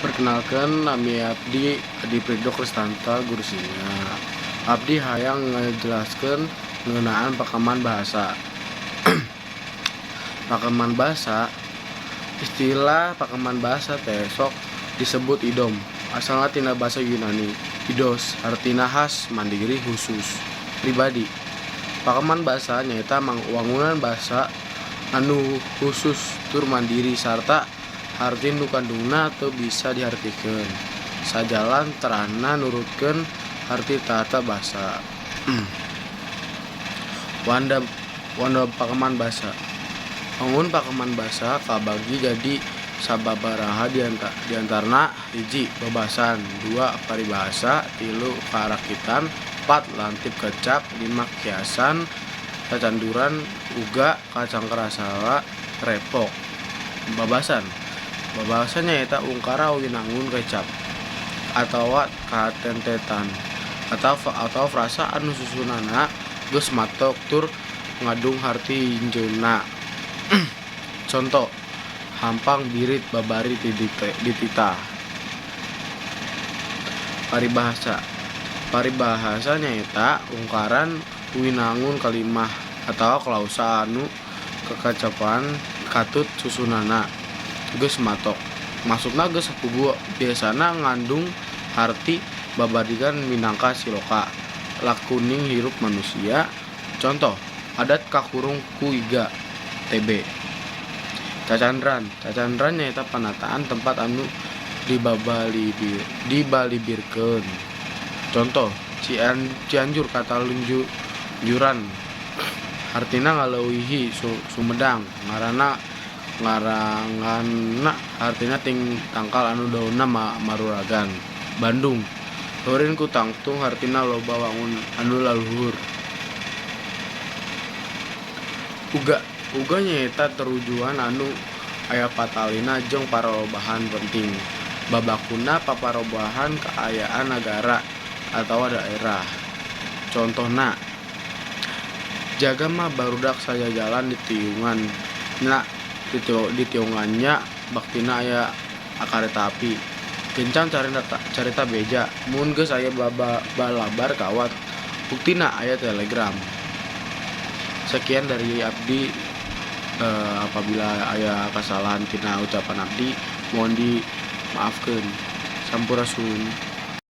Perkenalkan, nami abdi Adi Prido Kristanta Gurusinga. Abdi hayang ngajelaskeun ngeunaan pakeman bahasa. Pakeman basa. Istilah pakeman basa teh sok disebut idom. Asalna tina basa Yunani, idos hartina khas, mandiri, husus, pribadi. Pakeman basa nyaeta wangunan basa anu husus tur mandiri sarta harti nu kandungna teu bisa dihartikeun sajalan terahna nurutkeun harti tata basa. Wanda wanda pakeman basa. Wangun pakeman basa kabagi jadi sababaraha, diantarana: 1. Babasan, 2. Paribahasa, 3. Karakitan, 4. Lantip kecap, 5. Kiasan, cacanduran, uga, kacangkrasala, repok. Babasan. Babasan nyaeta ungkara winangun kecap atawa katentetan atawa frasa anu susunanna geus matok tur ngandung harti injeunna. Conto, hampang birit babari dititah. Paribahasa. Paribahasa nyaeta ungkaran winangun kalimah atawa klausa anu kekacepan katut susunanna geus matok, maksudna geus puguh, biasana ngandung harti babadigan minangka siloka lakuning hirup manusia. Conto, adat kakurung ku iga Tb. Cacandran. Cacandran nyaeta panataan tempat anu dibalibirkeun. Conto, Cianjur katalunjuran hartina ngaleuwihi Sumedang. Ngaranna ngaranganna hartina ting tangkal anu daunna maruragan. Bandung heurin ku tangtung hartina loba wangun anu laluhur. Uga. Uga nyaeta terujuan anu aya patalina jeung parobahan penting. Babakuna paparobahan kaayaan nagara atawa daerah. Contona, Jaga mah barudak sajajalan ditiungan nya baktina aya kareta api. Gancang carita beja mun geus aya balabar kawat. Buktina aya telegram. Sekian dari abdi, apabila aya kasalahan tina ucapan abdi mohon dimaafkeun. Sampurasun.